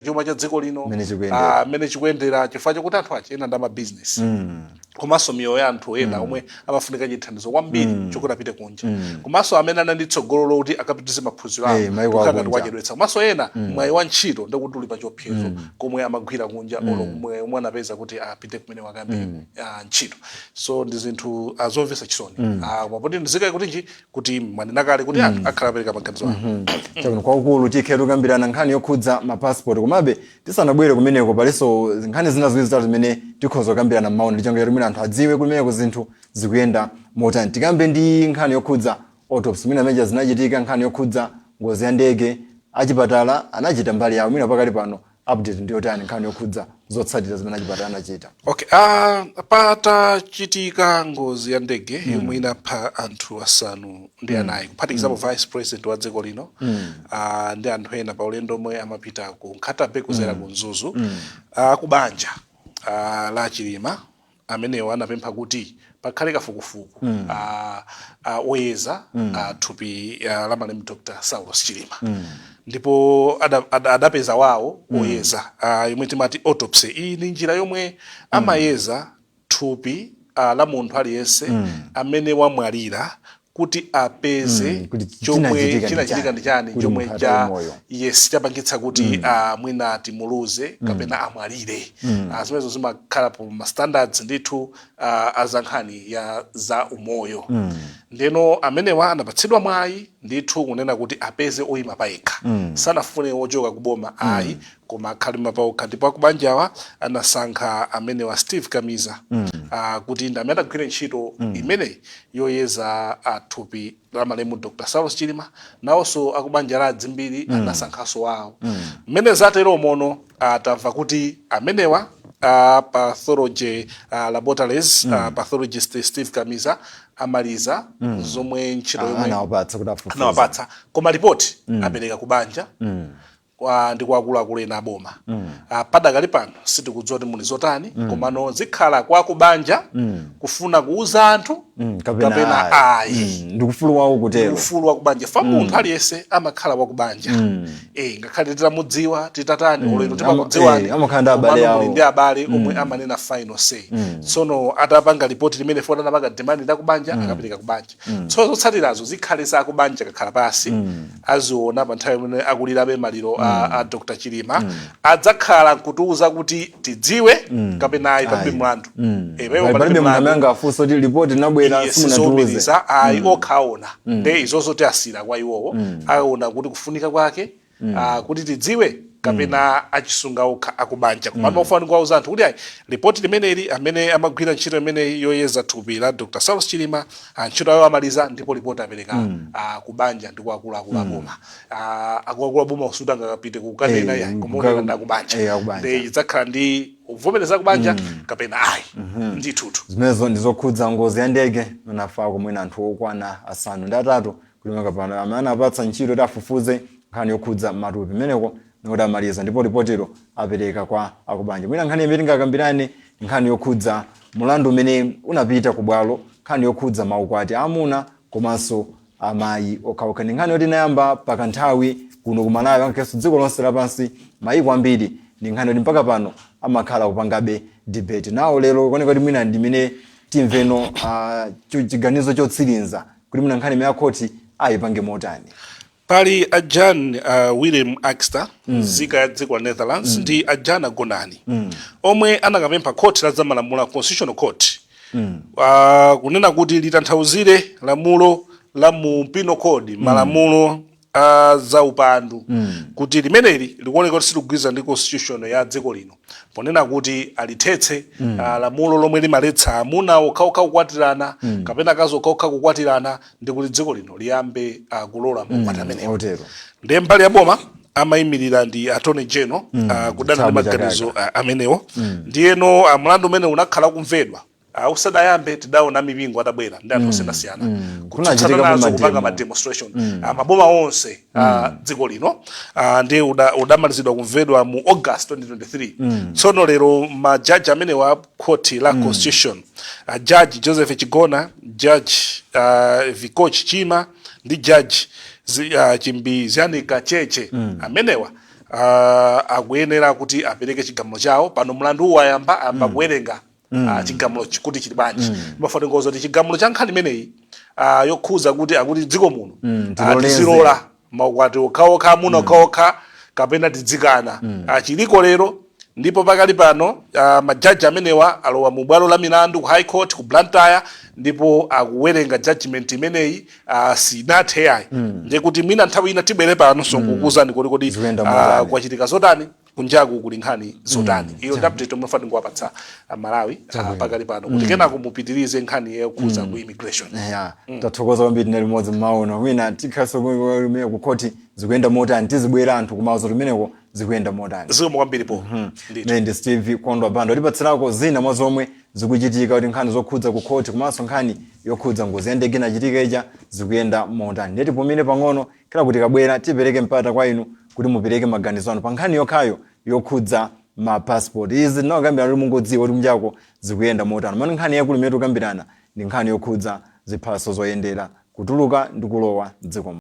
Chuma cha dziko lino Mmene chikuyendera. Mmene chikuyendera, chifukwa chakuti anthu aja ena ndi amabizinesi, komanso miyoyo ya anthu ena omwe amafunika chithandizo kwambiri chokuti apite kunja, komanso amene anali ndi tsogolo lokuti akapitirize maphunziro awo, Maiko kukhala ngati akunja. wachedwetsa, komanso ena mwayi wa ntchito ndikuti uli pa chiopsezo komwe amagwira kunja, olo kumwe omwe anapeza kuti apite kumene wakambe ntchito. So ndi zinthu zomvetsa chisoni. Koma poti ndizikayi kuti nji kuti mwanena kale kuti anthu akhala apereka maganizo awo. Chabwino, kwakukulu tikhe tikukambirana nkhani yokhudza mapasipoti. Komabe tisanabwere kumeneko, palinso nkhani zina ziwiri zitatu zimene tikhoza kukambirana mmawa ndi chonga choti anthu adziwe kumeneko zinthu zikuyenda motani. Tikambe ndi nkhani yokhudza autopsy mwina meja zinachitika, nkhani yokhudza ngozi ya ndege, achipatala anachita mbali yawo. Mwina pakali pano update ndiyotani nkhani yokhudza zotsatira zimene achipatala anachita? Okay, patachitika ngozi ya ndege yomwe inapha anthu 94, kuphatikizapo vice president wa dziko lino ndi anthu ena, pa ulendo omwe amapita ku Nkhata Bay kuzera ku Mzuzu, kubanja la Chilima amenewo anapempha kuti pakhale kafukufuku oyeza thupi la malemu Dr. Saulos Chilima, ndipo adapeza wawo oyeza, yomwe timati autopsy. Iyi ndi njira yomwe amayeza thupi la munthu aliyense amene wamwalira kuti apeze kuti chomwe chinachitika ndi chinachitika chani, ndi chani, kuti chomwe munthu cha ataye moyo. Yes, chapangitsa kuti mwina timuluze kapena amwalire. Zimenezo zimakhala pa ma standards ndithu azankhani ya za umoyo. Ndeno amenewa anapatsidwa mwayi ndithu kunena kuti apeze oyima payekha. Sanafune wochoka kuboma ayi, koma akhale paokha. Ndipo akubanjawa anasankha amenewa, Steve Kamiza, kuti ndi amene adagwira ntchito imeneyi yoyeza thupi la malemu Dr. Saulos Chilima. Nawonso akubanja la Dzimbiri anasankhanso wawo. Mmene zatero mono, tamva kuti amenewa pathology laboratories, pathologist Steve Kamiza amaliza zomwe ntchito yomwe anawapatsa kuti afufuze. Anawapatsa, koma ripoti apereka kubanja kwa ndi kwa akuluakulu ena aboma. Padakali pano sitikudziwa kuti muli zotani, komano zikhala kwa kubanja kufuna kuuza anthu kapena kapena ayi. Ayi. Ndi ufulu wawo kutero. Ufulu wakubanja fa munthu aliyense amakhala wakubanja, ngakhale titamudziwa titatani, olo inu timakudziwani, amakhala ndi abale komano awo. Muli ndi abale omwe amanena final say. Tsono atapanga ripoti limene foti anapanga demand lakubanja, akapereka kubanja. Tsono zotsatirazo zikhale zakubanja, kakhala pasi aziona pa nthawi imene akulirabe maliro a Dr. Chilima, adzakhala nkutiuza kuti tidziwe kapena ayi. Palibe Ayi. mlandu. Palibe munthu amene angafunse kuti ripoti linabwera, Iye simunatiuze. sizowumiriza ayi, okha aona. Nde izozo tiasira kwa iwowo, aona kuti kufunika kwake kuti tidziwe kapena achisunga okha akubanja. Koma ofuna kuwauza anthu kuti ayi, ripoti limeneli, amene amagwira ntchito imeneyi yoyeza thupi la Dr. Saulos Chilima, ntchito yawo amaliza ndipo ripoti apereka kubanja ndi kwa akuluakulu aboma. Akuluakulu aboma usuti angakapite kukanena yayi, koma unena ndi akubanja. Akubanja. Nde idzakhala ndi kuvomereza kubanja kapena ayi ndithutu. Zimenezo ndizokhudza ngozi ya ndege inafako mwina anthu okwana 8 kulimaka pano amene anapatsa ntchito kuti afufuze nkhani yokhudza matupi imeneko nikuti amaliza ndipo ripotilo apereka kwa akubanja. Mwina nkhani imene tingakambirane, nkhani yokhudza mulandu umene unapita ku bwalo, nkhani yokhudza maukwati amuna komanso amayi okhaokha, ndi nkhani yoti inayamba pakanthawi kuno ku Malawi, angakhlenso dziko lonse lapansi, mayiko ambiri. Ndi nkhani yoti mpaka pano amakhala kupangabe debate nawo. Lero kuoneka kuti mwina ndimene timveno chiganizo chotsiriza kuti mwina nkhani imene akhoti ayipange motani. Pali a Jan Willem Akster, nzika ya dziko la Netherlands, ndi a Jana Gonani, omwe anakapempha khoti la zamalamulo, Constitutional Court, kunena kuti litanthauzire lamulo la mu Penal Code, malamulo a zaupandu, kuti limeneli likuoneka kuti silikugwirizana ndi constitution ya dziko lino, ponena kuti alithetse lamulo lomwe limaletsa amuna okhaokha kukwatirana kapena akazi okhaokha kukwatirana, ndi kuti dziko lino liyambe kulola maukwati amenewo. Otero. Ndiye mbali ya boma amayimirira ndi Attorney General kudana ndi Thabo maganizo amenewo. Ndiyeno mlandu umene unakhala kumvedwa usadayambe, tidaona mipingo atabwera ndi anthu osiyanasiyana kutsutsana Kunachitika nazo, ma kupanga demo. ma demonstration maboma onse dziko lino. Ndiye udamalizidwa kumvedwa mu August 2023. Tsono lero majaji amenewa khoti la Constitution, Judge Joseph Chigona, Judge Vikochi Chima ndi Judge Chimbiziani Kacheche, amenewa Akuyenera kuti apereke chigamulo chawo. Pano mlandu wayamba, ayamba kuwerenga chigamulo kuti chili bwanji. Ndimafuna tingoza kuti chigamulo cha nkhani imeneyi yokhuza kuti akuti dziko muno tiloleze. Tizilola maukwati okhaokha, amuna okhaokha kapena tidzikana, chiliko lero. Ndipo pakali pano majaji amenewa alowa mu bwalo la milandu ku High Court ku Blantyre, ndipo akuwerenga judgment imeneyi. Sinathe yayi. Ndiye kuti mwina nthawi ina tibwere pano sonkukuuzani kuti kodi Zikuyenda motani. Kwachitika zotani kunjaku, kuli nkhani zotani. Iyo ndi update yomwe ndingowapatsa Malawi pakali pano, kuti kenako mupitirize nkhani yokhuza ku immigration. Ya, tathokoza kwambiri. Tinali limodzi mmaono. Mwina tikhaso kumene ku khoti zikuyenda motani, tizibwera anthu kumauza kumeneko zikuyenda motani. Zikomo kwambiri po ndithu. Mene ndi Steve Kondwa Banda tipatsirako zina mwa zomwe zikuchitika, kuti nkhani zokhudza ku khoti komanso nkhani yokhudza ngozi ya ndege inachitika ija zikuyenda motani. Ndiye tipumire pang'ono, kila kuti kabwera tipereke mpata kwa inu kuti mupereke maganizo anu pa nkhani yokhayo yokhudza ma passport. Izi tinakambirana kuti mungodziwa kuti kunjako zikuyenda motani, mani nkhani yakulu imene tikukambirana ndi nkhani yokhudza ziphaso zoyendera kutuluka ndi kulowa mdziko.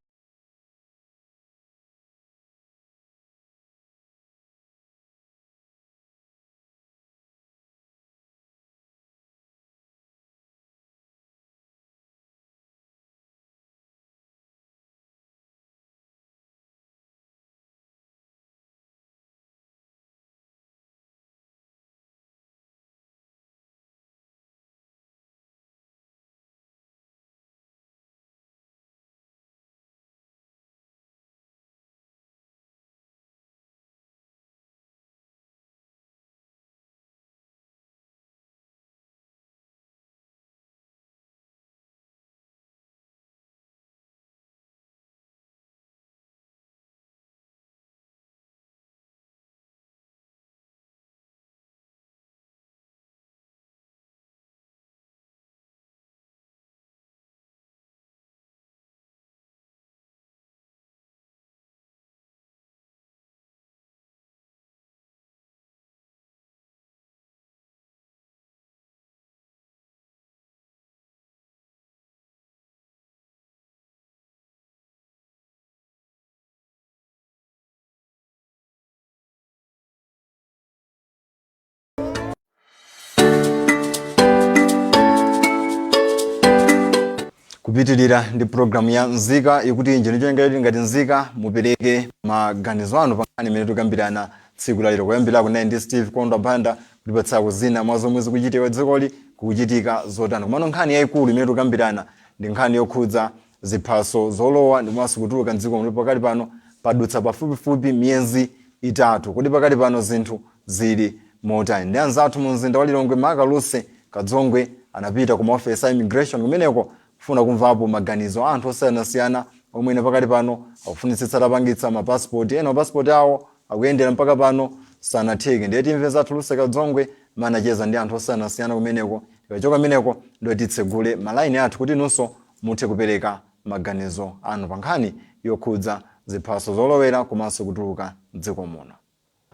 Kupitirira ndi programu ya Nzika ikuti inje ndichoyengerera ngati nzika mupereke maganizo anu pa nkhani imene tikukambirana tsiku la lero. Kuyambirako naye ndi Steve Kondwa Banda kutipatsako zina mwa zomwe zikuchitika dzikoli, kukuchitika zotani. Komano nkhani yayikulu imene tikukambirana ndi nkhani yokhudza ziphaso zolowa ndiponso kutuluka mdziko muno. Pakali pano padutsa pafupifupi miyezi 3. Kodi pakali pano zinthu zili motani? Ndi anzathu mu mzinda wa Lilongwe, Maka Luse Kadzongwe, anapita ku maofesi a immigration kumeneko kufuna kumvapo maganizo a anthu osiyanasiyana omwe ena pakali pano akufunitsitsa atapangitsa mapasipoti, ena mapasipoti awo akuyendera mpaka pano sanatheke. Ndiye timve zathu Luse Kadzongwe manacheza ndi anthu osiyanasiyana kumeneko. Tikachoka kumeneko ndiye titsegule malaini athu kuti inunso muthe kupereka maganizo anu pa nkhani yokhudza ziphaso zolowera komanso kutuluka mdziko muno.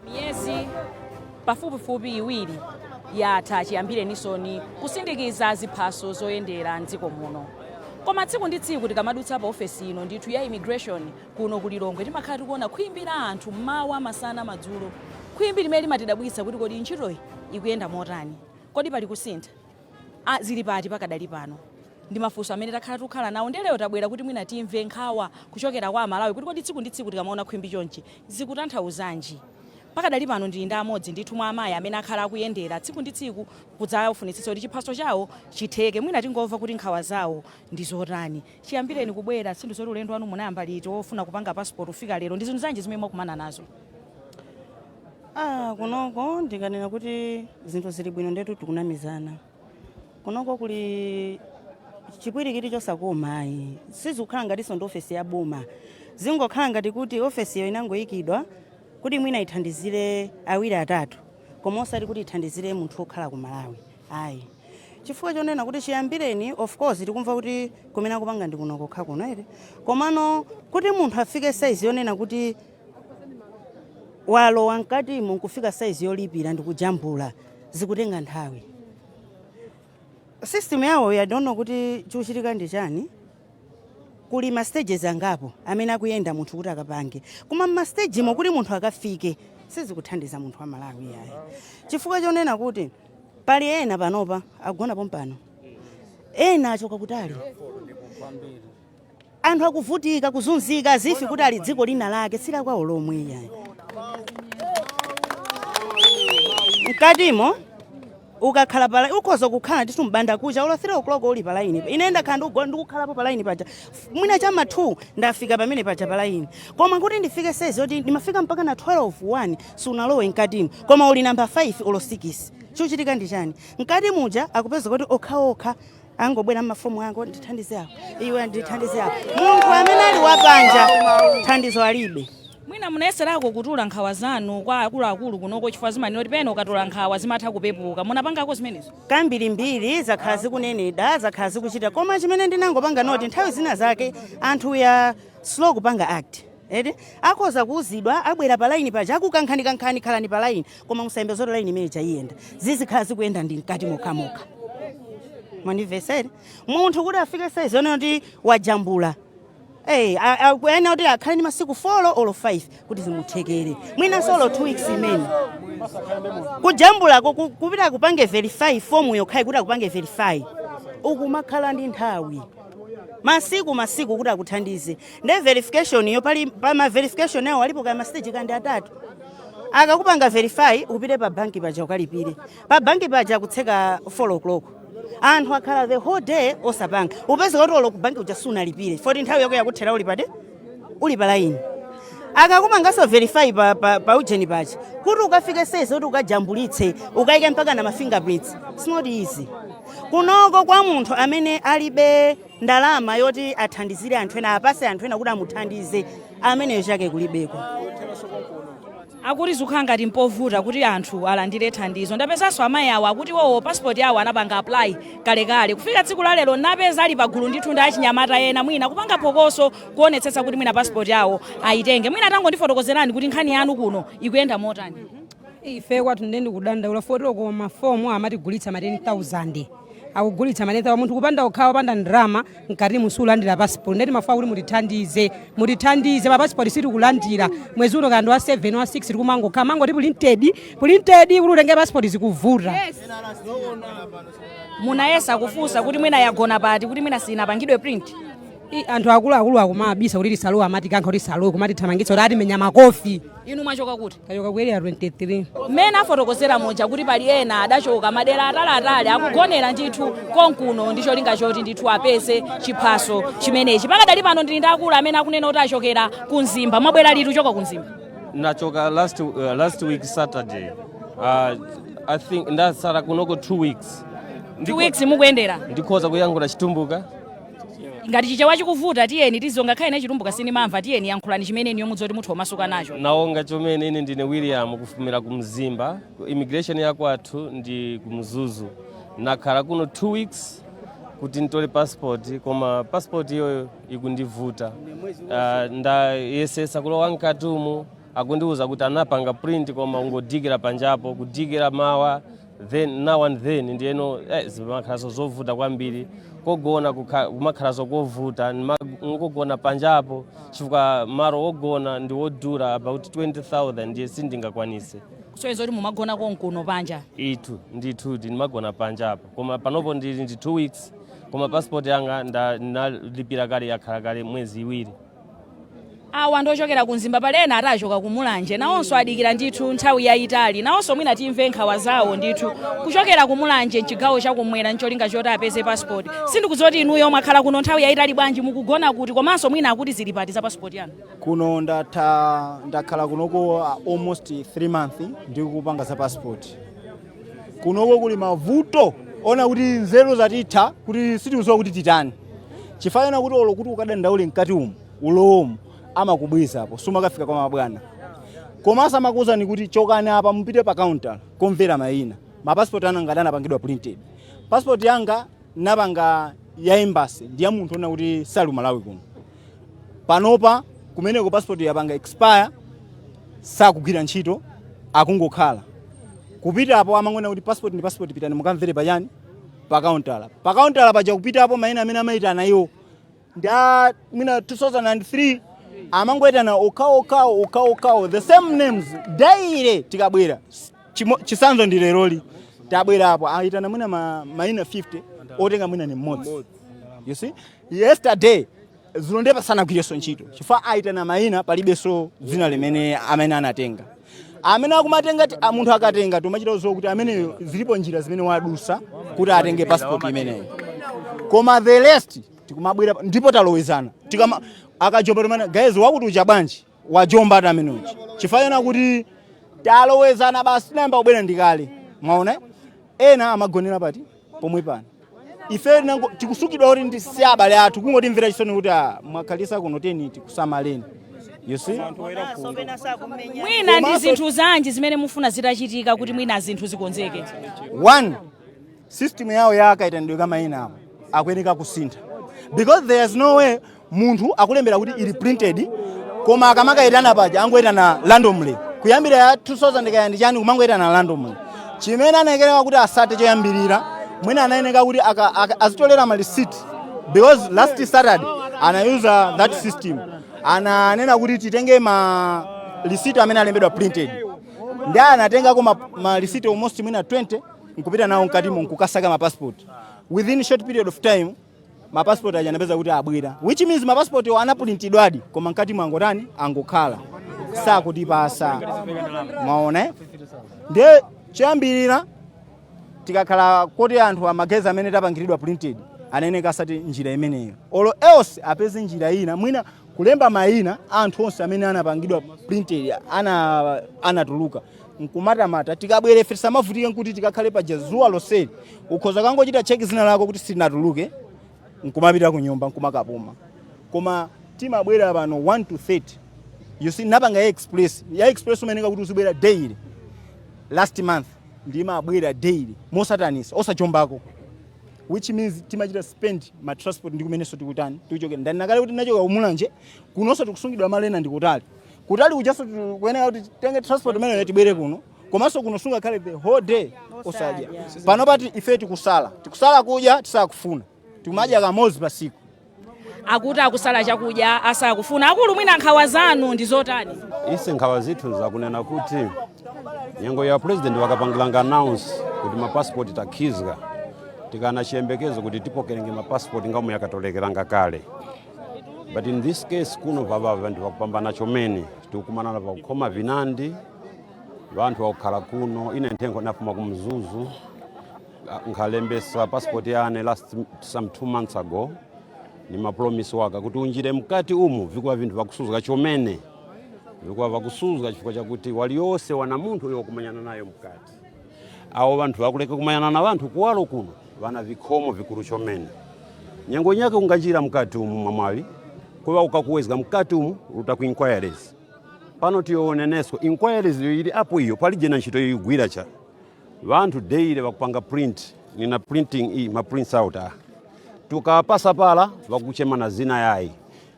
Miyezi pafupifupi 2 yatha chiyambirenisoni kusindikiza ziphaso zoyendera mdziko muno, koma tsiku ndi tsiku tikamadutsa pa ofesi ino ndithu ya immigration kuno ku Lilongwe, timakhala tikuona khwimbi la anthu mmawa, masana, madzulo, khwimbi limene limatidabwitsa kuti kodi ntchitoyi ikuyenda motani? Kodi pali kusintha? Zili pati pakadali pano? Ndi mafunso amene takhala tikukhala nawo. Ndiye lero tabwera kuti mwina timve nkhawa kuchokera kwa Amalawi kuti kodi tsiku ndi tsiku tikamaona khwimbi chonchi zikutanthauzanji? Pakadali pano ndili ndi amodzi ndithu mwa amayi amene akhala akuyendera tsiku ndi tsiku kudzafunitsitsa kuti chiphaso chawo chitheke. Mwina tingomva kuti nkhawa zawo ndi zotani. Chiyambireni kubwera, zinthu zoti ulendo wanu munayamba liti wofuna kupanga passport kufika lero, ndi zinthu zanji zimene mwakumana nazo? Kunoko ndinganena kuti zinthu zili bwino ndetu tikunamizana. Kunoko kuli chipwirikiti chosakoma ayi. Sizikukhala ngatinso ndi ofesi ya boma, zingokhala ngati kuti ofesiyo inangoyikidwa kuti mwina ithandizire awiri atatu, koma osati kuti ithandizire munthu wokhala ku Malawi ayi, chifukwa chonena kuti chiyambireni, of course tikumva kuti kumene akupanga ndi kuno kokha kuno ere, komano kuti munthu afike saizi yonena kuti walowa mkatimo nkufika saizi yolipira ndikujambula, zikutenga nthawi. System yawo, I don't know kuti chikuchitika ndi chani. Kuli ma stages angapo amene akuyenda munthu kuti akapange, koma mma stage mo kuti munthu akafike sizikuthandiza munthu wa Malawi yayi, chifukwa chonena kuti pali ena panopa agona pompano, ena achoka kutali. Anthu akuvutika, kuzunzika as if kuti ali dziko lina lake silakwawo lomwe yayi. Mkatimo ukakhala pa, ukhoza kukhala ndithu mbanda kucha olo 3 o'clock uli pa line. Ine ndakhala ndikukhalapo pa line paja, mwina chama 2 ndafika pamene paja pa line, koma kuti ndifike sezi yoti ndimafika mpaka na 12 1 sunalowe mkatimo, koma uli namba 5 olo 6. Chikuchitika ndi chani? Mkati muja akupeza kuti okhaokha angobwera mmafomu ango, "Ndithandize apo, iwe ndithandize apo." Munthu amene ali wapanja thandizo alibe. Mwina munayeserako kutula nkhawa zanu kwa akuluakulu kunoko? Chifukwa zimanena kuti pena ukatula nkhawa zimatha kupepuka. Munapangako zimenezo? Kambirimbiri zakhala zikunenedwa, zakhala zikuchita, koma chimene ndinangopanga note, nthawi zina zake anthu ya slow kupanga act eti. Akhoza kuuzidwa, abwera pa line paja, akukankhani-kankhani, "Khalani pa line," koma musayembe zoti line imene chayiyenda, zizikhala zikuyenda ndi mkati mokhamokha. Mwandimvesere? Munthu kuti afike size yonena kuti wajambula, Eh, akuyenera kuti akhale ndi masiku 4 olo 5 kuti zimuthekere, mwinanso olo 2 weeks imene kujambulako kupita akupange verify fomu yokhayi. Kuti akupange verify ukumakhala ndi nthawi masiku masiku kuti akuthandize. Nde verification yo pali pa ma verification awo alipo kaya ma stage kandi atatu. Akakupanga verify, upite pa banki paja ukalipire. Pa banki paja kutseka 4 o'clock, anthu akhala the whole day osapanga. Upeza kuti olo ku banki uja sunalipire poti nthawi yako yakuthera uli pate, uli pa line. Akakupanganso verify pa ujeni paja, kuti ukafike seze kuti ukajambulitse, ukayike mpaka na ma fingerprints, it's not easy kunoko kwa munthu amene alibe ndalama yoti athandizire anthu ena, apase anthu ena kuti amuthandize. Ameneyo chake kulibeko. Akuti zikukhala ngati mpovuta kuti anthu alandire thandizo. Ndapezanso amayi awo, akuti wowo passport yawo anapanga apply kalekale, kufika tsiku la lero napeza ali pagulu ndithu ndi achinyamata ena, mwina kupanga phokoso kuonetsetsa kuti mwina passport yawo ayitenge. Mwina tangondifotokozerani kuti nkhani yanu kuno ikuyenda motani? Ife kwathu ndiye ndikudandaula fotero, koma mafomu amatigulitsa ma 10,000, akugulitsa ma 10,000. Munthu kupanda kukhala wopanda ndalama mkati musulandira passport. Ndeti mafuna kuti mutithandize, mutithandize. Ma passport sitikulandira mwezi uno kandi wa 7, wa 6, tikumangokhala mangoti printed, printed. Kuti utenge passport zikuvuta. Munayesa kufunsa kuti mwina yagona pati, kuti mwina sinapangidwe print? Anthu akuluakulu akumabisa kuti tisalowe, amati kankha kuti tisalowe, kumatithamangitsa kuti atimenya makofi. Inu mwachoka kuti? Tachoka ku Area 23. Mmene afotokozera muja kuti pali ena adachoka madera ataliatali, akugonera ndithu konkuno ndi cholinga choti ndithu apeze chiphaso chimenechi. Pakadali pano ndili ndi akulu amene akunena kuti achokera ku Mzimba. Mwabwera liti kuchoka ku Mzimba? Nachoka last week Saturday. I think ndasala kunoko 2 weeks. 2 weeks mukuyendera? Ndikhoza kuyankhula Chitumbuka? Ngati Chichewa chikuvuta, tiyeni tizonga ngakhale ine Chitumbuka sinimamva. Tiyeni, yankhulani chimene niyo mudzoti muthu womasuka nacho. Naonga chomene. Ine ndine William, kufumira ku Mzimba. Ku immigration ya kwathu ndi ku Mzuzu. Nakhala kuno 2 weeks kuti ntole passport, koma passport iyoyo ikundivuta. Ndayesesa kulowa mkatumu, akundiuza kuti anapanga print koma ungodikira panjapo, kudikira mawa, then now and then. Ndiyeno zimakhalanso zovuta kwambiri. Kogona kumakhalanso kovuta. Nkogona panjapo chifukwa malo ogona ndi wodula, about 20,000, ndiye sindingakwanise. Kusonyeza kuti mumagona konkuno panja? Itu ndithu, ndimagona panjapo, koma panopo ndili ndi 2 weeks, koma passport yanga ndalipira kale, yakhala kale mwezi 2. Awa ndochokera ku Mzimba. Palena atachoka ku Mulanje, nawonso adikira ndithu nthawi yayitali. Nawonso mwina timve nkhawa zawo ndithu kuchokera ku Mulanje, mchigawo chakumwera, ncholinga choti apeze passport. Sindikudziwa kuti inuyo mwakhala kuno nthawi yayitali bwanji, mukugona kuti, komanso mwina akuti zili pati za passport yanu? Kuno ndatha ndakhala kunoko almost 3 months ndikupanga za passport. Kunoko kuli mavuto ona kuti nzeru zatitha, kuti sitikudziwa kuti titani, chifukwa kuti olo kuti ukadandaule mkati umu, ulowomu amakubwezapo, sumakafika kwa mabwana. Komanso amakuwuzani kuti chokani apa, mupite pa counter komvera mayina. Mapasipoti anu ngati anapangidwa printed, passport yanga napanga ya embassy ndi ya munthu ona kuti sali Malawi kuno. Panopa kumeneko passport yapanga expire, sakugwira ntchito, akungokhala. Kupitapo amangona kuti passport ndi passport, pitani mukamvere pachani, pa counter. Pa counter paja kupitapo, mayina amene amayitana iwo. Ndi a mwina 2003 amangoitana okhaokhawo okhaokhawo, the same names daily. Tikabwera, chisanzo ndi leroli tabwerapo, aitana mwina maina 50, otenga mwina ni mmodzi. You see, yesterday zilondepa sanagwirenso ntchito chifukwa aitana mayina, palibenso dzina limene amene anatenga. Amene akumatenga munthu akatenga, timachita zo kuti ameneyo zilipo njira zimene wadusa kuti atenge passport imeneyo. Koma the rest tikumabwera ndipo talowezana. Tikama akajomba timana, "Guys, wakuti ucha bwanji wajomba?" Ati amene uchi chifukwa chona kuti talowezana basi, tinayamba kubwera ndikale. Mwaona, ena amagonera pati pomwe pano. Ife nango tikusukidwa kuti ndi si abale athu, kungotimvera chisoni kuti, "Ah, mwakhalisa kuno, teni tikusamaleni." You see? Mwina ndi zinthu zanji zimene mufuna zitachitika kuti mwina zinthu zikonzeke? One, system yawo ya kaitanidwe ka mayina apo akuyeneka kusintha, because there is no way munthu akulembera kuti ili printed, koma akamakayitana paja angoyitana randomly kuyambira ya 2000 kaya ndi chani, kumangoyitana randomly. Chimene anayenera kuti asate choyambirira, mwina anayeneka kuti azitolera ma receipt, because last Saturday anayuza that system. Ananena kuti titenge ma receipt amene alembedwa printed, ndi anatengako ma receipt almost mwina 20 nkupita nawo mkatimo nkukasaka ma passport. Within short period of time ma passport aja anapeza kuti abwera, which means ma passport anaprintidwadi, koma mkati mwangotani, angokhala sakutipasa. Mwaona, eh? Ndiye choyambirira, tikakhala kuti anthu amagezi amene tapangiridwa printed, anene asati njira imeneyo, olo else apeze njira ina, mwina kulemba mayina anthu onse amene anapangidwa printed, anatuluka nkumatamata. Tikabwere ife tisamavutike nkuti tikakhale paja zuwa lonseli. Ukhoza kangochita check zina lako kuti silinatuluke, nkumapita ku nyumba nkumakapuma. Koma timabwera pano 1 to 30. You see, napanga ya express. Ya express umeneka kuti uzibwera daily. Last month ndimabwera daily mosatanisa, osachombako, which means timachita spend ma transport ndi kumenenso tikutani, tikuchokera. Ndani kuti nachoka kumulanje, kunonso tikusungidwa malena ndi kutali kutali kuchaso, kuyenera kuti titenge transport imeneyo tibwere kuno. Komanso kuno sungakhale the whole day osadya. Pano pati ife tikusala, tikusala kudya, tisakufuna, tikumadya kamodzi pa siku. Akuti akusala chakudya, asakufuna. Akulu, mwina nkhawa zanu ndi zotani? Ise nkhawa zithu zakunena kuti nyengo ya president wakapangilanga announce kuti mapasipoti takhizga, tikana chiyembekezo kuti tipokerenge mapasipoti ngamu yakatolekeranga kale. But in this case kuno vava vanthu vakupambana chomene, tikukumana na vakukhoma vinandi, vanthu vakukhala kuno. Ine nthengo nafuma kumzuzu, nkhalembesa passport yane last some 2 months ago, ni mapromise waka kuti unjire mkati umu. Vikuwa vinthu vakusuzga chomene, vikuwa vakusuzga chifukwa chakuti waliyonse wana munthu uyo wakumanyana nayo mkati. Awo vanthu vakuleka kumanyana na vanthu kuwalo kuno, vana vikhomo vikulu chomene. Nyengo nyake unganjira mkati umu mwamwawi kuva ukakuwezga mkati umu luta ku inquiries. Pano tiyoneneso inquiries iyo ili apo, iyo palije na ntchito yoyigwira cha vanthu. Daily vakupanga print, nina printing iyi, ma prints out ah, tukapasa pala vakuchema na zina yayi,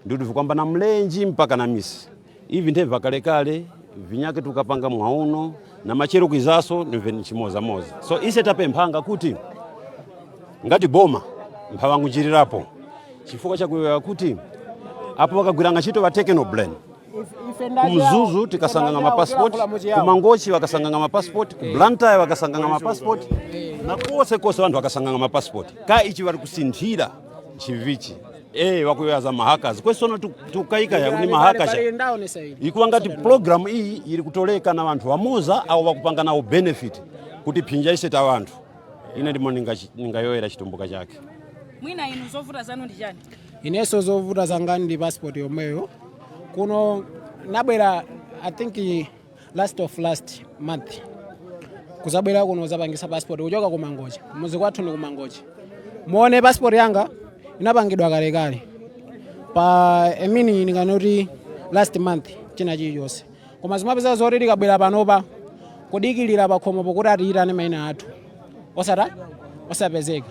ndikuti vikwamba na mlenji mpaka na misi ivi nthe vakalekale vinyake tukapanga mwauno na machero kwizaso nimve ni chimozamoza. So ise tapemphanga kuti ngati boma mphawangunjirirapo, chifukwa chakuyoya kuti apo vakagwiranga ntchito va Technobrain kumzuzu tikasanganga mapasipoti, kumangochi vakasanganga mapasipoti, ku Blantyre vakasanganga mapasipoti, na kose kose vantu vakasanganga mapasipoti. Ka ichi vari kusinthira chivichi vakuyoya za mahackers kwesono tukayika ya ni mahackers ikuwa ngati program iyi iri kutoleka na vanthu vamoza awo vakupanga nawo benefit kuti phinja ise ta vanthu. Ine ndimo ningayoyera chitumbuka chake. Mwina inu zovuta zanu ndi chani? Inenso zovuta zanga ndi passport yomweyo. Kuno nabwera, I think, last of last month, kuzabwera kuno zapangisa passport kuchoka ku Mangochi. Muzi kwathu ndi ku Mangochi. Muone, passport yanga inapangidwa kalekale pa emini, ndinganoti last month, china chilichonse, koma zimapeza zoti tikabwera panopa kudikilira pakhomo pokuti atiyitane mayina athu osata osapezeka.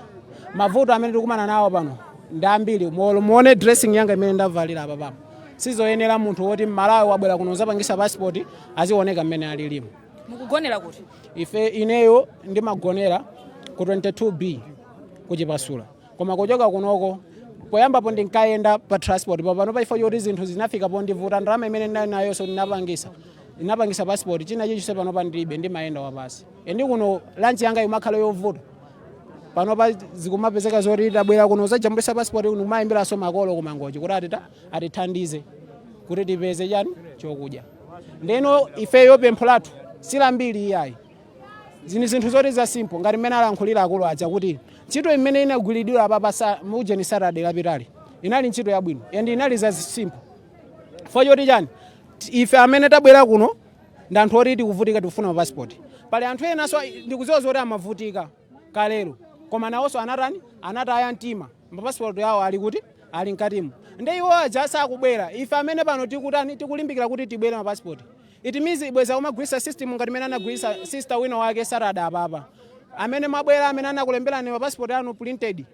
Mavuto amene tikumana nawo pano ndi ambiri. Muone dressing yanga imene ndavalira apa papo, sizoyenera munthu woti Mmalawi wabwera kuno uzapangisa passport azioneka mmene alilimo. Mukugonera kuti? Ife, ineyo ndimagonera ku 22B kuchipasula, koma kuchoka kunoko Poyambapo ndinkayenda pa transport, pano pachifukwa choti zinthu zinafika pondivuta, ndalama imene ndinali nayonso ndinapangisa passport, china chilichonse panopa ndilibe, ndimayenda wapasi. And kuno lunch yanga imakhala yovuta. Panopa zikumapezeka zoti tabwera kuno zajambulisa passport kuno, kumayimbiranso makolo kuMangochi kuti atithandize kuti tipeze chani, chokudya. Ndeno ifeyo pempho lathu silambiri iyayi, zini zinthu zoti za simple, ngati mmene alankhulira akulu aja kuti ntchito imene inagwiridwa apa pa mujeni Saturday lapitali inali ntchito yabwino and inali za simple. For choti chani, ife amene tabwera kuno ndi anthu oti tikuvutika, tikufuna mapasipoti. Pali anthu enanso ndikudziwa zoti amavutika kalero, koma nawonso anatani? Anataya mtima, mapasipoti awo ali kuti? Ali mkatimo. Ndi iwo aja sakubwera, ife amene pano tikutani? Tikulimbikira kuti tibwere mapasipoti. It means ibweza umagwirisa system ngati imene anagwirisa sister wina wake Saturday apapa. Amene mwabwera, amene anakulemberani mapasipoti anu printed,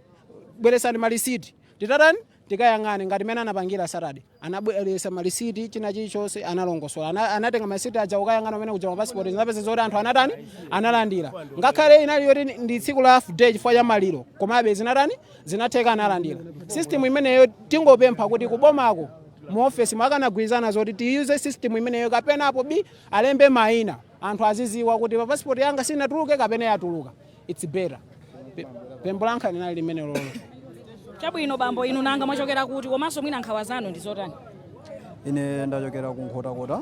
bweresani malisiti, titatani? Tikayang'ane ngati imene anapangira Saturday. Anabweresa malisiti, china chilichonse analongosola. Anatenga malisiti aja ukayang'ana umene kuja mapasipoti, zinapeza zoti anthu anatani? Analandira. Ngakhale inali yoti ndi tsiku la half day chifukwa cha maliro, komabe zinatani? Zinatheka, analandira. System imeneyo tingopempha kuti kubomako mu ofesi mwakanagwirizana zoti tiyuze system imeneyo, kapena apo bi alembe mayina, anthu aziziwa kuti pa passport yanga sinatuluke kapena yatuluka. It's better. Pempho langa linali limene lolo. Chabwino bambo, inu nanga mwachokera kuti, komanso mwina nkhawa zanu ndi zotani? Ine ndachokera ku Nkhotakota,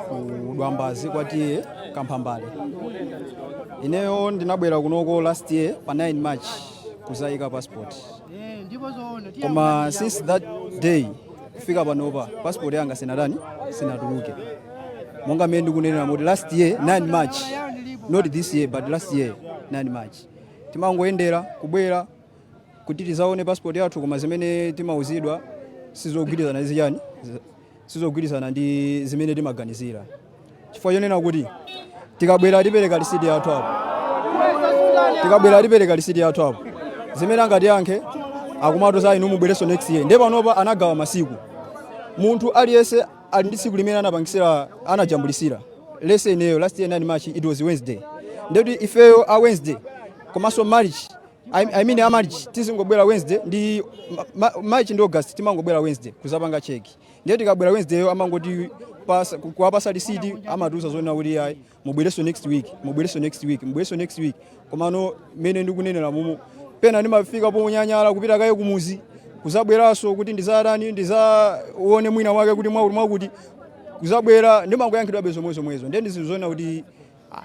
ku Dwambazi, kwatiye Kamphambale. Ineyo ndinabwera kunoko last year pa 9 March kuzayika passport, koma since that day kufika panopa passport yanga sinatani? Sinatuluke. Monga mmene ndikunenera kuti last year 9 March, not this year but last year 9 March, timangoyendera kubwera kuti tizaone passport yathu, koma zimene timauzidwa sizogwirizana ndi chani, sizogwirizana ndi zimene timaganizira, chifukwa chonena kuti tikabwera tipereka lisiti yathu apo, tikabwera tipereka lisiti yathu apo, zimene angatiyankhe akumati inu mubwerenso next year. Ndiye panopa anagawa masiku, munthu aliyense ali ndi tsiku limene anapangisira, anajambulisira. Let's say ineyo last year 9 March, it was Wednesday, ndekuti ifeyo a Wednesday komanso March, I mean a March, tizingobwera Wednesday ndi March ndi August, timangobwera Wednesday kuzapanga check. Ndiye tikabwera Wednesday yo amangoti kuwapasa lisiti, amatiuza zonena kuti ayi, mubwerenso next week, mubwerenso next week, mubwerenso next week. Komano mmene ndikunenera mumu, pena ndimafika ponyanyala kupita kaye kumuzi, kuzabweranso kuti ndizatani, ndizaone mwina wake kuti mwakuti mwakuti, kuzabwera ndimangoyankhidwabe zomwe zomwezo. Ndiye ndizinthu zoona kuti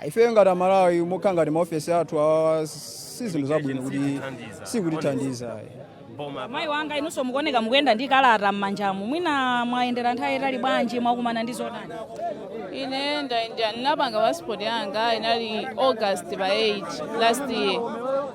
ifeyo ngati Amalawi, mokhala ngati maofesi athu awa, si zinthu zabwino kuti sikutithandiza. Mayi wanga, inunso mukuoneka mukuyenda ndi kalata m'manjamu, mwina mwayendera nthawi itali bwanji, mwakumana ndi zotani? Ine ndayendera, ndinapanga passport yanga inali August pa 8 last year,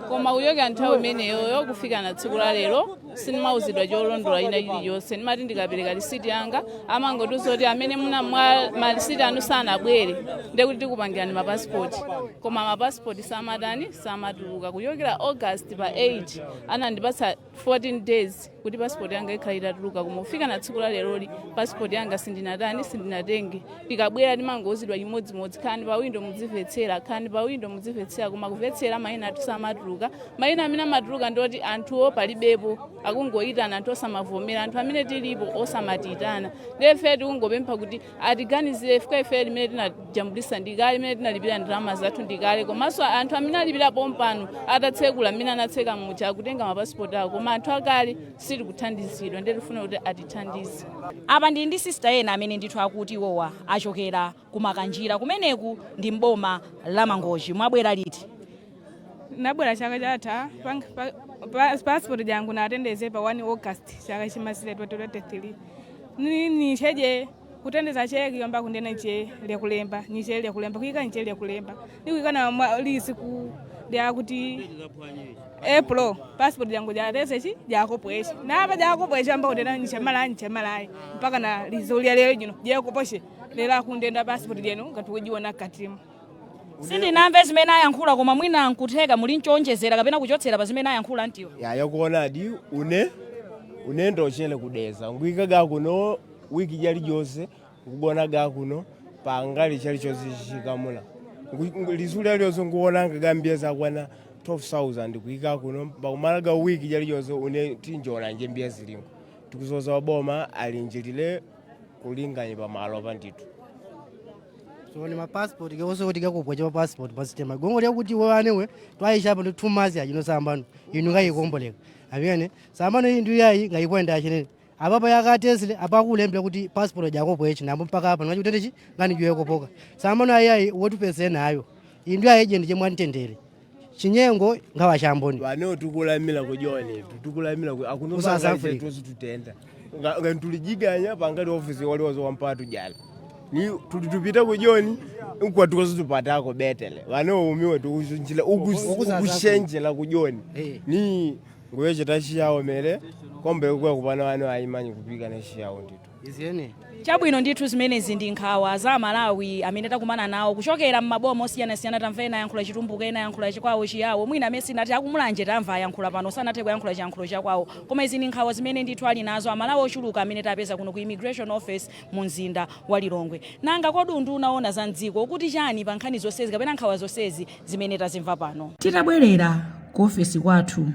koma kuchokera nthawi imeneyoyo kufika na tsiku la lero sindimauzidwa cholondola ina chiliyonse. Ndimati ndikapereka lisiti yanga amangotiuza kuti amene muna mwa malisiti anu sanabwere, ndekuti tikupangirani mapasipoti, koma mapasipoti samatani? Samatuluka. Kuchokera August pa 8 anandipatsa 14 days kuti passport yanga ikhala itatuluka, koma kufika na tsiku la leroli passport yanga sindinatani? Sindinatenge. Tikabwera timangouzidwa chimodzimodzi, khalani pa windo mudzimvetsera, khalani pa windo mudzimvetsera, koma kumvetsera mayina athu samatuluka. Mayina amene amatuluka ndioti anthuwo palibepo, akungoyitana anthu osamavomera, anthu amene tilipo osamatiyitana. Ndiye ife tikungopempha kuti atiganizire ifika ife limene tinajambulisa ndikale, limene tinalipira ndalama zathu ndikale, komanso anthu amene alipira pompano atatsekula mmene anatseka muja akutenga mapasipoti awo, koma anthu akale sitikuthandizidwa. Ndiye tifuna kuti atithandize. Apa ndili ndi sister ena amene ndithu akuti iwowa achokera kuMakanjira, kumeneku ndi mboma la Mangochi. Mwabwera liti? Nabwera chaka chatha. Passport jangu natendeze pa 1 August chaka chimazile 2023. Ni cheje kutendeza cheki yomba kundena che lyakulemba, niche lyakulemba kuika, niche lyakulemba nikuika na lisiku lyakuti April passport jangu jatesechi jakopweche napa jakopweche amba kundena nichemalayi, nichemalayi mpaka na lizulia lero jino jekoposhe lero akundenda passport jenu ngati katimu. Sindinamve zimene ayankhula, koma mwina nkutheka muli nchonjezera kapena kuchotsera pa zimene ayankhula ntiwo. Yakuonadi une ndochele kudeza ngwikaga kuno wiki jali jose, ngugonaga kuno pangali chalichonse chichikamula. Lizuli aliyonse nguonanga gambia zakwana. 12,000 kuika kuno pakumalaga wiki chalichonse une tinjona nje mbiya zilingo tikuzoza waboma alinjilile kulinganya pamalo panditu. So ni mapassport kekoso kuti kakupwa cha mapassport pasitema gongo lyakuti wanewe twaisha pano 2 months yachino sambano inu ngayikomboleka amene sambano iyi ndiyo yayi ngayikwenda achinene apapo yakatesile apakulembera kuti passport jakopo ichi nambo mpaka apa ngachikutendechi nganijuyekopoka sambano ayiayi wotupese nayo iyi ndiyo ayejendi chemwantendere chinyengo ngawachamboni. Vanewo tikulamila kujoni tukulamila Ku South Africa. akunotozi tutenda ngatulijiganya pangali ofisi waliwozo wampatu jala ni tulitupita kujoni nkwatukozi tupatako betele vanewo umiwe tukuchinjila Oku South Africa. ukushenjela kujoni ni nguye chitashiyawo mere kombe kuya kupana vane ayimanyi kupika neshiyawo nditu. Iziyene. Chabwino ndithu, zimenezi ndi nkhawa za Malawi amene takumana nawo kuchokera m'maboma osiyanasiyana. Tamva ena ayankhula Chitumbuka, ena ayankhula chikwawo Chiyawo, mwina amene sinati akumulanje tamva ayankhula pano, sanathe kuyankhula chiyankhulo chakwawo, koma izi ndi nkhawa zimene ndithu ali nazo Amalawi ochuluka amene tapeza kuno ku immigration office mu mzinda wa Lilongwe. Nanga kodi unduna woona za mdziko kuti chani pa nkhani zonsezi kapena nkhawa zonsezi zimene tazimva pano? Titabwerera ku ofesi kwathu,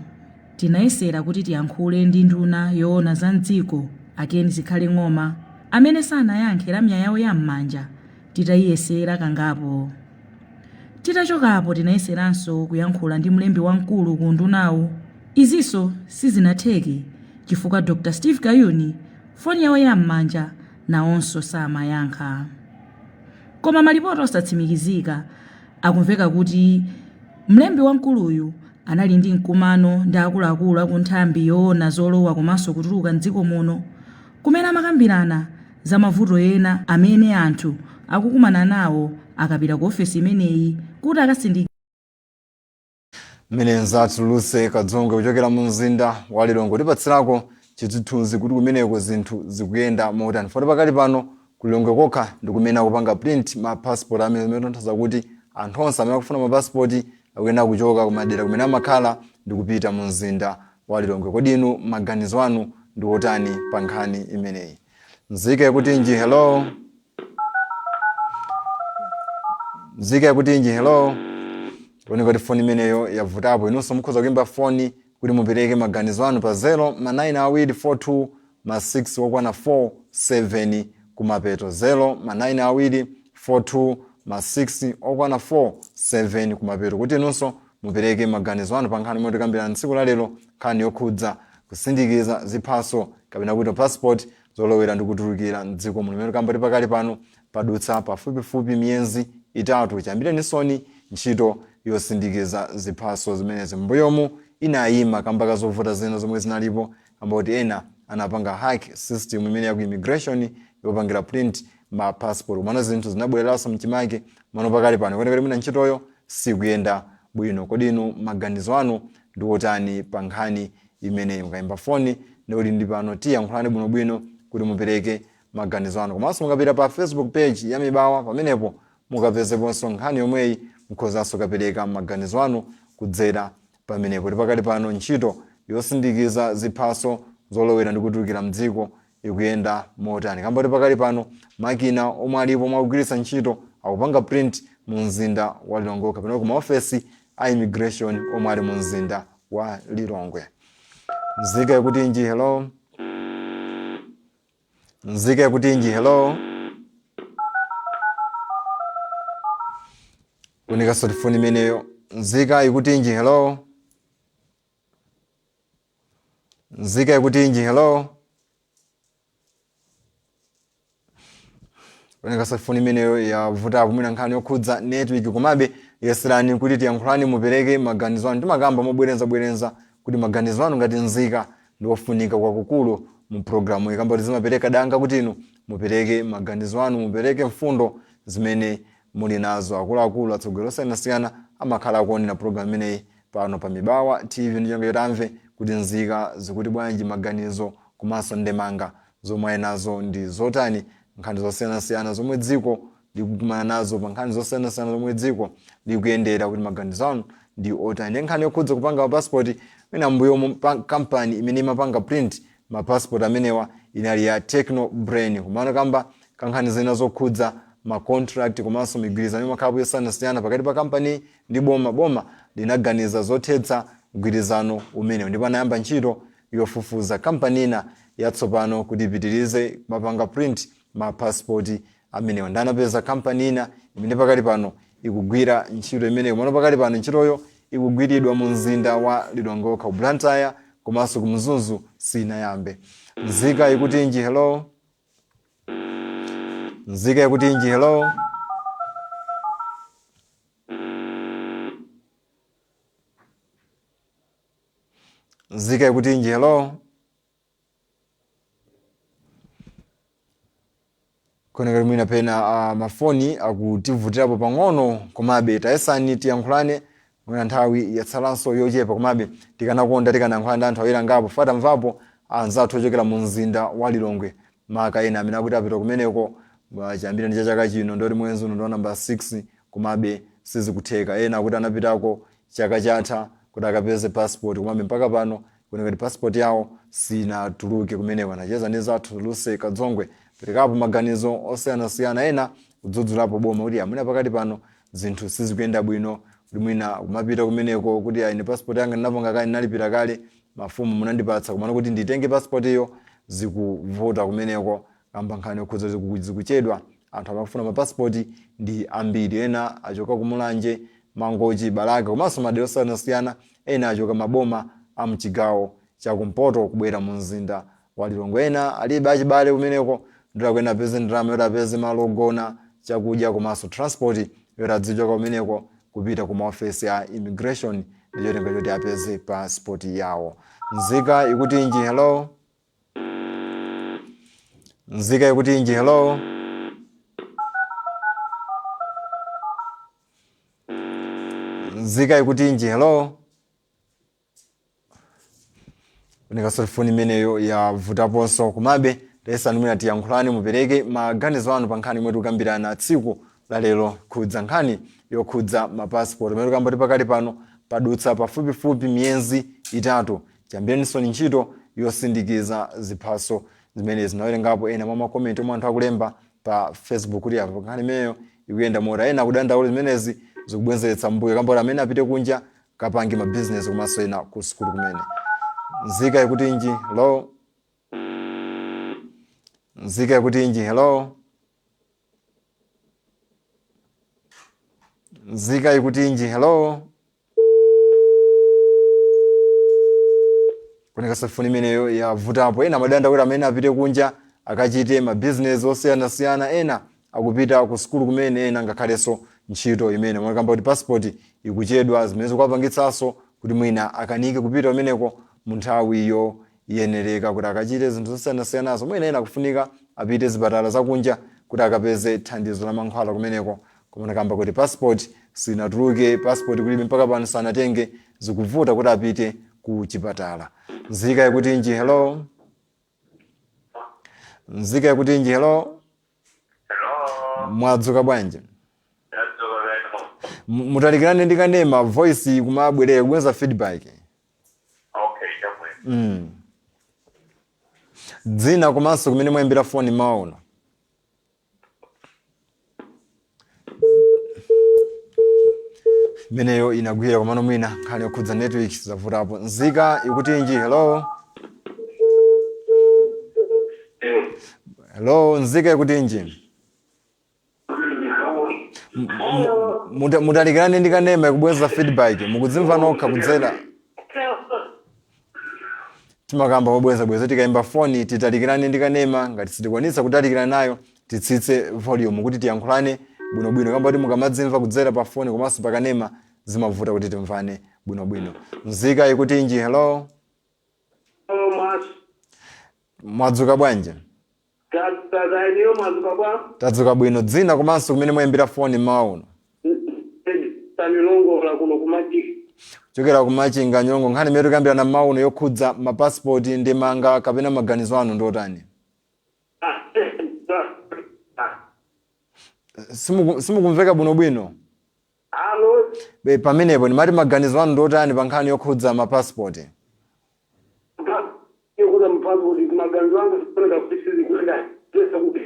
tinayesera kuti tiyankhule ndi nduna yoona za mdziko a Ken Zikhale Ng'oma amene sanayankhe lamya yawo ya m'manja titayiyesera kangapo. Titachokapo tinayeseranso kuyankhula ndi mlembi wamkulu ku undunawu. Izinso sizinatheke chifukwa Dr Steve Kayuni foni yawo ya m'manja nawonso samayankha. Koma malipoti osatsimikizika akumveka kuti mlembi wamkuluyu anali ndi mkumano ndi akuluakulu aku nthambi yoona zolowa komanso kutuluka mdziko muno kumene amakambirana za mavuto ena amene anthu akukumana nawo akapita ku ofesi imeneyi kuti akasindike. Mmene nzathu Luse Kadzongwe kuchokera mu mzinda wa Lilongwe tipatsirako chithunzithunzi kuti kumeneko zinthu zikuyenda motani, foti pakali pano ku Lilongwe kokha ndi kumene akupanga print ma passport amene zimene tanthauza kuti anthu onse amene akufuna ma passport akuyenera kuchoka kumadera kumene amakhala ndi kupita mu mzinda wa Lilongwe. Kodi inu maganizo anu ndi otani pa nkhani imeneyi? Nzika yakutinji, hello. Nzika yakutinji, hello. Kuoneka kuti foni imeneyo yavutapo. Inunso mukhoza kuimba foni kuti mupereke maganizo anu pa 0 ma 9 awiri 42 ma 6 okwana 4 7 kumapeto, 0 ma 9 awiri 42 ma 6 okwana 4 7 kumapeto, kuti inunso mupereke maganizo anu pa nkhani imene tikambirana tsiku la lero, nkhani yokhudza kusindikiza ziphaso kapena kuti passport zolowera ndi kutulukira mdziko muno, imene tikamba kuti pakali pano padutsa pafupifupi miyezi 3 chiyambirenisoni ntchito yosindikiza ziphaso zimenezi. Mbuyomu inayima kamba ka zovuta zina zomwe zinalipo, kamba kuti ena anapanga hack system imene yaku immigration yopangira print ma passport, komano zinthu zinabwereranso mchimake. Mano pakali pano kuoneka kuti mwina ntchitoyo sikuyenda bwino. Kodi inu maganizo anu ndi otani pa nkhani imeneyi? Mukayimba foni ndikuti ndi pano tiyankhulane bwinobwino kuti mupereke maganizo anu. Komanso mukapita pa Facebook page ya Mibawa, pamenepo mukapezeponso nkhani yomweyi, mukhozanso kapereka maganizo anu kudzera pamenepo. Tipakali pano ntchito yosindikiza ziphaso zolowera ndi kutulukira mdziko ikuyenda motani, kamba kuti pakali pano makina omwe alipo mwakugwiritsa ntchito akupanga print mu mzinda wa Lilongwe kapena ku maofesi a immigration omwe ali mu mzinda wa Lilongwe? Nzika yakutinji, hello. Nzika yakutinji, hello. Kuonekaso tifoni imeneyo. Nzika ikutinji, hello. Nzika ikutinji, hello. Kuonekaso foni imeneyo yavutapo, mwina nkhani yokhudza network. Komabe yeserani kuti tiyankhulani, mupereke maganizo anu. Timakamba mobwerezabwereza kuti maganizo anu ngati nzika ndi ofunika kwakukulu mu programu iyi, kamba kuti zimapereka danga kuti inu mupereke maganizo anu, mupereke mfundo zimene muli nazo. Akuluakulu, atsogoleri osiyanasiyana amakhala akuonera programu imeneyi pano pa Mibawa TV ndi cholinga choti amve kuti nzika zikuti bwanji, maganizo komanso ndemanga zomwe ali nazo ndi zotani, nkhani zosiyanasiyana zomwe dziko likukumana nazo, pa nkhani zosiyanasiyana zomwe dziko likuyendera, kuti maganizo anu ndi otani. Ndi nkhani yokhudza kupanga mapasipoti. Mwina mbuyomu kampani imene imapanga print mapasipoti amenewa inali ya Techno Brain, komano kamba kankhani zina zokhudza ma contract komanso migwirizano imakhalapo yosiyanasiyana pakati pa kampani ndi boma. Boma linaganiza zothetsa mgwirizano umenewu ndipo anayamba ntchito yofufuza kampani ina yatsopano kuti ipitirize kumapanga print ma passport amenewa. Ndi anapeza kampani ina imene pakali pano ikugwira ntchito imeneyo. Komano pakali pano ntchitoyo ikugwiridwa mu mzinda wa Lilongwe okha, ku Blantyre komanso ku Mzuzu sinayambe. Nzika ikutinji? Hello, nzika ikutinji? Hello, nzika ikutinji? Hello. Kuoneka mwina pena mafoni akutivutirapo pang'ono, komabe tayesani tiyankhulane. Mwina nthawi yatsalanso yochepa, komabe tikanakonda tikanayankhulana ndi anthu awiri angapo. Fatamvapo anzathu ochokera mu mzinda wa Lilongwe, maka ena amene akuti apita kumeneko chiyambire ndi cha chaka chino, ndoti mwezi uno ndi wa namba 6, komabe sizikutheka. Ena akuti anapitako chaka chatha kuti akapeze passport, komabe mpaka pano kuoneka kuti passport yawo sinatuluke kumeneko. Anacheza ndi nzathu Lucy Kadzongwe, perekapo maganizo osiyanasiyana, ena kudzudzulapo boma kuti amwina pakati pano zinthu sizikuyenda bwino, kuti mwina kumapita kumeneko kuti ine passport yanga ndinapanga kale, ndinalipira kale, mafumu munandipatsa, komano kuti nditenge passport iyo zikuvuta kumeneko kamba nkhani yokhudza zikuchedwa. Anthu amafuna mapasipoti ndi ambiri. Ena achoka ku Mulanje, Mangochi, Balaka komanso madera osiyanasiyana. Ena achoka maboma a mchigawo chakumpoto kubwera mu mzinda wa Lilongwe. Ena alibe achibale kumeneko, ndoti akuyenera apeze ndalama yoti apeze malo ogona, chakudya komanso transport yoti adzichoka kumeneko kupita ku maofesi a immigration ndi cholinga choti apeze passport yawo. Nzika ikutinji? Hello, nzika ikutinji? Hello, nzika ikutinji? Hello. Oneka foni imeneyo yavutaponso, komabe tayesani mwina tiyankhulani, mupereke maganizo anu pa nkhani imwe tikukambirana tsiku la lero khudza nkhani yokhudza mapasipoti, imene tikamba kuti pakali pano padutsa pafupifupi miyezi 3 chiyambireninso ntchito yosindikiza ziphaso zimene zinawerengapo ena mwa makomenti omwe anthu akulemba pa Facebook kuti apa nkhani imeneyo ikuyenda mota. Ena akudandaula zimenezi zikubwezeretsa mbuyo kamba kuti amene apite kunja kapange mabizinesi komanso ena ku sukulu kumene. Nzika ikutinji? Hello, nzika ikutinji? Hello, nzika ikutinji? Hello. Kuoneka foni imeneyo yavutapo. Ena amadanda kuti amene apite kunja akachite mabizinesi osiyanasiyana, ena akupita ku sukulu kumene, ena ngakhalenso ntchito imene mwakamba kuti passport ikuchedwa, zimene zikuwapangitsanso kuti mwina akanike kupita kumeneko mu nthawi yoyenereka kuti akachite zinthu zosiyanasiyanazo. Mwina ena akufunika apite zipatala zakunja kuti akapeze thandizo la mankhwala kumeneko, koma kamba kuti passport sinatuluke, passport kulibe mpaka pano sanatenge, zikuvuta kuti apite ku chipatala. Nzika ikutinji? Hello, nzika ikutinji? Hello, mwadzuka bwanji? Mutalikirane ndi kanema, voice kumabwerera, kubweza feedback. Okay, chabwino. Dzina komanso kumene mwayimbira foni mawa uno. Imeneyo inagwira, komano mwina nkhani yokhudza network zavutapo. Nzika ikutinji? Hello, hello, nzika ikutinji? Mutalikirane ndi kanema, ikubweza feedback, mukudzimva nokha kudzera. Timakamba pobweza bweza, tikayimba foni titalikirane ndi kanema. Ngati sitikwanitsa kutalikirana nayo, titsitse volume kuti tiyankhulane bwinobwino, kamba kuti mukamadzimva kudzera pa foni komanso pa kanema zimavuta kuti timvane bwinobwino. Nzika ikutinji? Hello, mwadzuka bwanji? Tadzuka, mwadzuka bwa? Tadzuka bwino. Dzina komanso kumene mwayimbira foni mmawa uno. Tanilongola kuno kumachi. Kuchokera kumachinga nyongo. Nkhani imene tikambirana mmawa uno yokhudza mapasipoti, ndemanga kapena maganizo anu ndiotani? Simukumveka bwinobwino. Alo. Pamenepo ndimati maganizo anu ndiotani pa nkhani yokhudza mapasipoti? Yokhudza mapasipoti, maganizo anga kuoneka kuti sizikuyenda, kuti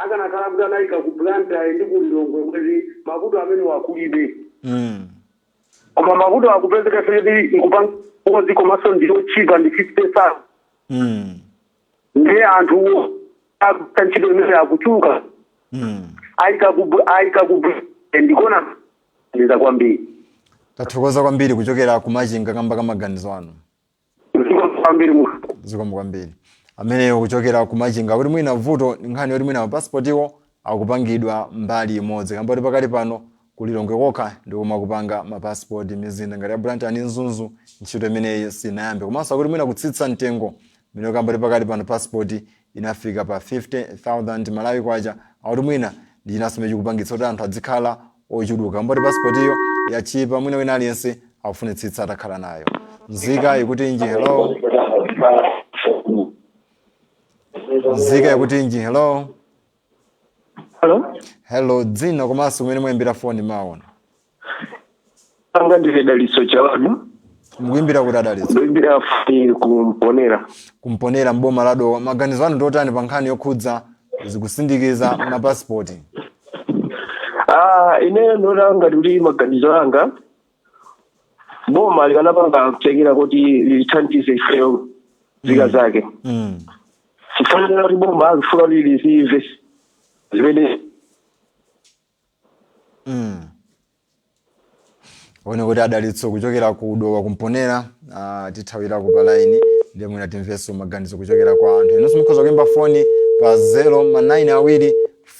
Akanakhala kuti anayika ku Blantyre ndi ku Lilongwe, kwezi mavuto amene wakulibe. Koma mavuto akupezeka sedi nkupanga, komanso ndiyotchipa, ndi 50,000. Ndiye anthu akugwira ntchito imene akuchuluka. Ayika ku ndikuona ndiza kwambiri. Tathokoza kwambiri kuchokera kumachinga kamba ka maganizo anu. Zikomo kwambiri mu. Zikomo kwambiri. Ameneyo kuchokera kumachinga kuti mwina vuto ndi nkhani yoti mwina mapasipotiwo akupangidwa mbali imodzi, kamba kuti pakali pano kulilongwe kokha ndikomwe akupanga mapasipoti. Mizinda ngati ya Blantyre ndi Mzuzu ntchito imeneyi sinayambe. Komanso akuti mwina kutsitsa mtengo mmene, kamba kuti pakali pano pasipoti inafika pa 50,000 Malawi kwacha. Akuti mwina ndi chinanso chimene chikupangitsa kuti anthu adzikhala ochuluka, kamba kuti pasipoti iyo yachipa, mwina wina aliyense akufunitsitsa atakhala nayo. Nzika ikutinji? Hello, nzika ikutinji? Hello. Hello. Hello, dzina komanso kumene muyimbira foni maona? Anga ndine Dalitso Chaladu. Mukuyimbira kuti, Adalitso? Ndikuyimbira foni kumponera. Kumponera mboma la Dowa. Maganizo anu ndiotani pa nkhani yokhudza zikusindikiza mapasipoti? Ah, ine ndona ngati kuti maganizo anga, boma likanapanga kuchekera kuti lithandize ifeyo nzika zake. Chifanira kuti boma lifuna kuti lizive zimene One kuti Adalitso kuchokera ku Dowa kumponera, tithawirako pa line, ndiye mwina timvenso maganizo kuchokera kwa anthu. Inunso mukhoza kuimba foni pa 0 ma 9 awiri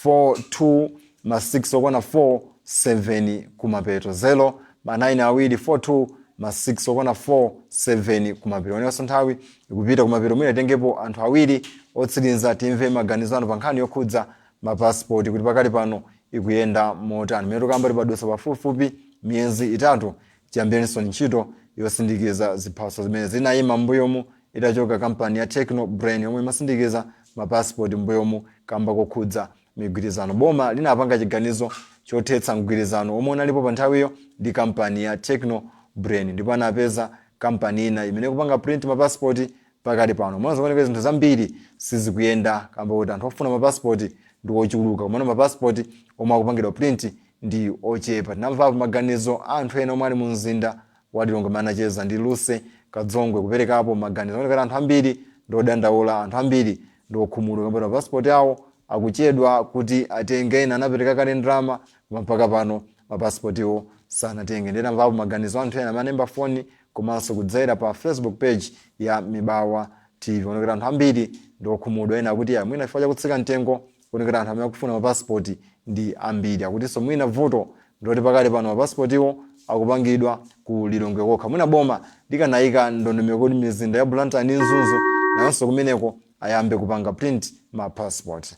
4 2 ma 6 okwana 4 7 kumapeto, 0 ma 9 awiri 4 2 ma 6 okwana 4 7 kumapeto. Onenso nthawi ikupita kumapeto, mwina tengepo anthu awiri otsiriza, timve maganizo anu pa nkhani yokhudza mapasipoti kuti pakali pano ikuyenda motani, mmene tikamba tipadutsa pafupifupi miyezi 3 chiyambirenso ntchito yosindikiza ziphaso zimene zinayima m'mbuyomu itachoka kampani ya Techno Brain yomwe imasindikiza mapasipoti m'mbuyomu kamba kokhudza migwirizano. Boma linapanga chiganizo chothetsa mgwirizano omwe unalipo pa nthawiyo ndi kampani ya Techno Brain, ndipo anapeza kampani ina imene ikupanga print mapasipoti pakali pano. Mwana zikuoneka zinthu zambiri sizikuyenda kamba kuti anthu ofuna mapasipoti ndi ochuluka, komano mapasipoti omwe akupangidwa print ndi ochepa. Tinamvapo maganizo a anthu ena omwe ali mu mzinda wa Lilongwe amene anacheza ndi Luse Kadzongwe kuperekapo maganizo. Aonekera anthu ambiri ndi odandaula, anthu ambiri ndi okhumudwa kamba kuti mapasipoti awo akuchedwa kuti atenge. Ena anapereka kale ndalama, koma mpaka pano mapasipotiwo sanatenge. Ndiye tamvapo maganizo anthu ena amene anaimba foni komanso kudzera pa Facebook page ya Mibawa TV. Onekera anthu ambiri ndi okhumudwa. Ena akuti ya mwina chifukwa chakutsika mtengo, kuonekera anthu amene akufuna mapasipoti ndi ambiri. Akutinso mwina vuto ndoti pakali pano mapasipotiwo akupangidwa ku Lilongwe kokha. Mwina boma likanayika ndondomeko kuti mizinda ya Blantyre ndi Mzuzu nayonso kumeneko ayambe kupanga print ma passport.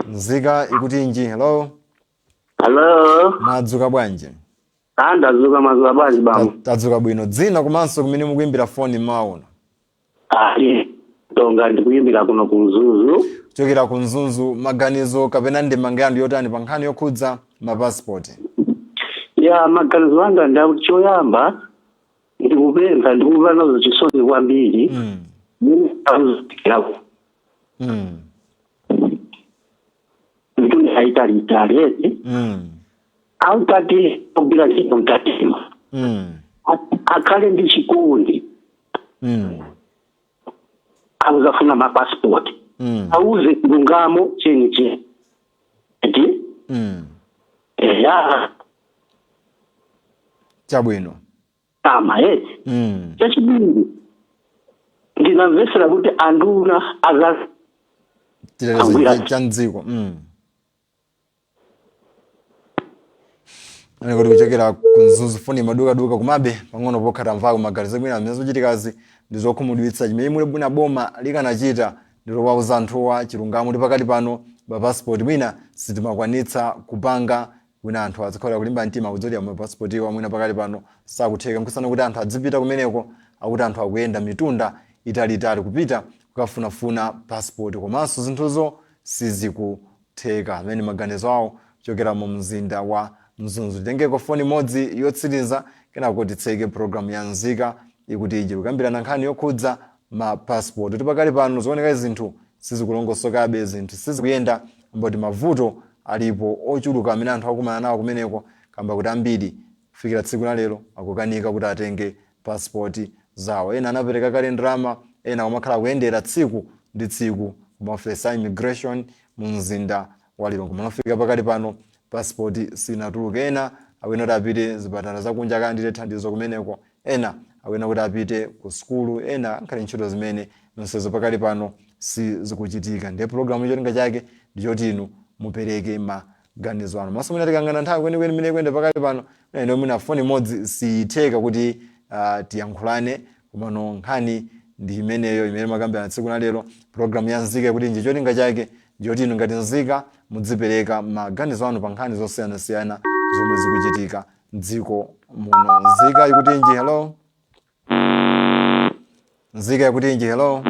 Nzika ikutinji? Hello. Hello. Mwadzuka bwanji? Ah, ndadzuka. Madzuka bwanji, bambo? Tadzuka bwino. Dzina komanso kumene mukuimbira foni mauno? Ali Tonga, ndikuyimbira kuno ku Mzuzu. Kuchokera ku Mzuzu. Maganizo kapena ndemanga yanu yotani pa nkhani yokhudza mapasipoti? Ya, maganizo anga ndakuti choyamba ndikupempha, ndikumva nazo chisoni kwambiri akuzikira mtunda aitaliitali eti ankati kugwira ntchito mkatima akhale ndi chikondi. Akuzafuna mapasipoti auze chilungamo chenicheni eti. Eya. Chabwino. Kama eti. Chachiwiri, ndinamvesera kuti anduna aza chitetezo Angwira. cha mdziko. Ane kuti kuchokera ku Mzuzu foni madukaduka, komabe pang'ono pokha tamvako maganizo. Mwina zimene zochitikazi ndi zokhumudwitsa. Chimene muli bwina boma likanachita ndi lowauza anthuwa chilungamo kuti pakati pano mapasipoti mwina sitimakwanitsa kupanga. Mwina anthu azikhala kulimba mtima kudzoti mapasipotiwa mwina pakali pano sakutheka, nkusana kuti anthu adzipita kumeneko. Akuti anthu akuyenda mitunda italiitali kupita kukafunafuna pasipoti, komanso zinthuzo sizikutheka. Amene maganizo awo kuchokera mu mzinda wa Mzuzu. Titengeko foni imodzi yotsiriza, kenako titseke programu ya Nzika Ikuti Iji, kukambirana nkhani yokhudza mapasipoti, kuti pakali pano zioneka zinthu sizikulongosokabe, zinthu sizikuyenda. Mboti mavuto alipo ochuluka amene anthu akumana nawo kumeneko, kamba kuti ambiri kufikira tsiku la lero akukanika kuti atenge passport zawo. Ena anapereka kale ndalama, ena kumakhala kuyendera tsiku ndi tsiku kumaofesi a immigration mu mzinda wa Lilongwe. Manofika pakali pano passport sinatuluke. Ena akuyenera kuti apite zipatala zakunja akalandire thandizo kumeneko, ena akuyenera kuti apite ku sukulu, ena ankhale ntchito zimene nonsezo pakali pano sizikuchitika. Ndiye pulogalamu cholinga chake ndichoti inu mupereke maganizo anu. Maso mwina tikangana nthawi kwenikweni imene ikuyenda pakali pano, ine mwina foni imodzi siyitheka kuti tiyankhulane, komano nkhani ndi imeneyo imene makambirana tsiku la lero. Pulogalamu ya Nzika Ikutinji, cholinga chake ndiyoti inu ngati nzika mudzipereka maganizo anu pa nkhani zosiyanasiyana zomwe zikuchitika mdziko muno. Nzika Ikutinji, hello. Nzika Ikutinji, hello.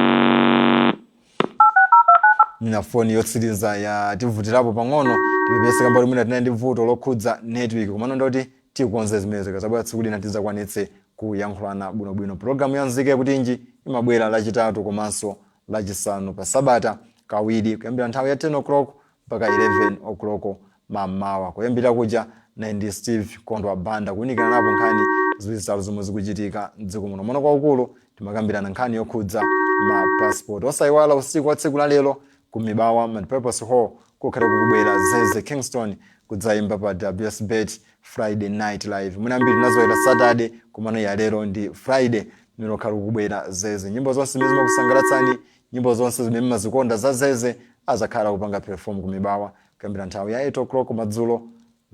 Mina foni yotsiriza yativutirapo pang'ono, tipepese kamba kuti mwina tinali ndi vuto lokhudza network, komano ndoti tikonze zimenezo, kazabwera tsiku lina tidzakwanitse kuyankhulana bwinobwino. Pulogalamu ya Nzika Ikutinji imabwera Lachitatu komanso Lachisanu pa sabata kawiri, kuyambira nthawi ya 10 o'clock mpaka 11 o'clock mammawa. Kuyambira kuja naye ndi Steve Kondwa Banda kuwunikira napo nkhani ziwiri zitatu zomwe zikuchitika mdziko muno. Mono kwaukulu timakambirana nkhani yokhudza ma passport. Osayiwala, usiku wa tsiku la lero ku Mibawa Multipurpose Hall kukhale kukubwera Zeze Kingston kudzayimba pa WS Bet Friday Night Live. Mwina ambiri tinazolowera Saturday, komano ya lero ndi Friday imene kukhale kukubwera Zeze. Nyimbo zonse zimene zimakusangalatsani, nyimbo zonse zimene mmazikonda za Zeze, azakhala kupanga perform ku Mibawa kuyambira nthawi ya 8 o'clock madzulo.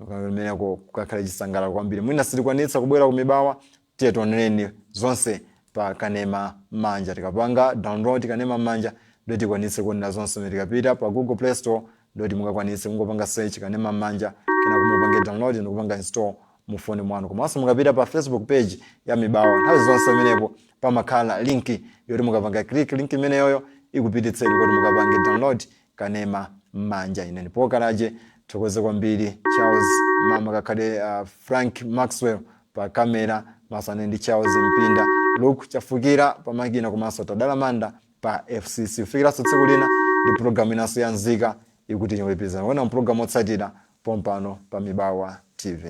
Kumeneko kukakhale chisangalalo kwambiri. Mwina sitikwanitsa kubwera ku Mibawa, tiye tionereni zonse pa kanema manja. Tikapanga download kanema manja ndo tikwanitse kuonera zonse. Mene tikapita pa Google Play Store, ndoti mungakwanitse kungopanga search kanema manja, kena kumupange download ndikupanga install mu foni mwanu. Komanso mukapita pa Facebook page ya Mibawa, nthawi zonse pamenepo pamakhala link yoti mukapanga click link imeneyoyo ikupititseni kuti mukapange download kanema manja. Ine ndipo kalaje thokoze kwambiri Charles mama kakhale, Frank Maxwell pa kamera, masane ndi Charles Mpinda, Luke Chafukira pa makina, komanso Tadala Manda pa FCC. Kufikiranso tsiku lina ndi programu inanso ya Nzika Ikutinji, kulipizana kuona mpulogalamu otsatira pompano pa Mibawa TV.